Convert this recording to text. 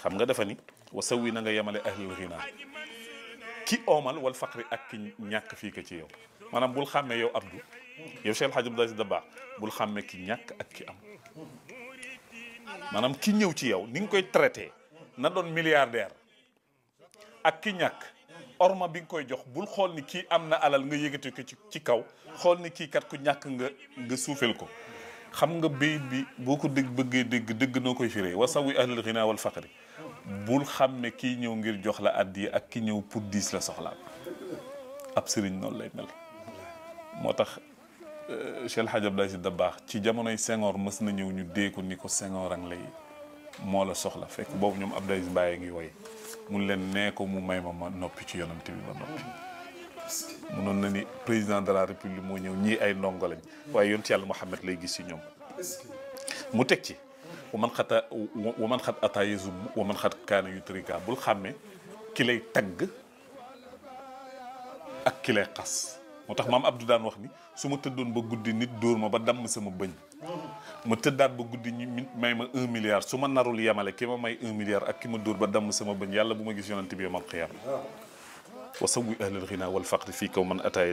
xam nga dafa ni wa sawwi na nga yemale ahlul ghina ki oomal wal faqri ak ki ñàkk fii ko ci yow maanaam bul xàmmee yow Abdou yow Cheikh El Hadj Abdoul Aziz Dabakh bul xàmmee ki ñàkk ak ki am maanaam ki ñëw ci yow ni nga koy traité na doon milliardaire ak ki ñàkk orma bi nga koy jox bul xool ni kii am na alal nga yëgati ko ci kaw xool ni kii kat ku ñàkk nga suufel ko xam nga bayit bi boo ko bëggee dëgg noo koy firee wa sawwi ahlul ghina wal faqri bul xàmme kii ñëw ngir jox la addiya ak ki ñëw pour diis la soxlaam ab sëriñ noonu lay mel moo tax Cheikh El Hadj Abdoul Aziz Dabakh ci jamonoy Senghor mës na ñëw ñu dee ko ni ko Senghor ang lay moo la soxla fekk boobu ñoom Abdoul Aziz Mbaye ngi woy mun leen nee ko mu may ma noppi ci yonante bi ba noppi munoon na ni président de la république moo ñëw ñii ay ndongo lañ waaye yonent yàlla Muhammad lay gis ci ñoom mu teg ci wa man xat ata yezum wa man xat kaana yutrika bul xàmme ki lay tagg ak ki lay xas moo tax maam Abdou daan wax ni su ma tëddoon ba guddi nit dóor ma ba damm sama bëñ ma tëddaat ba guddi ñu may ma 1 milliard su ma narul yemale ki ma may 1 milliard ak ki ma dóor ba damm sama bëñ yàlla bu ma gis yonante bi yawmal qiyaama wa sawwi ahlal ghina wal faqri fii kaw man ataaya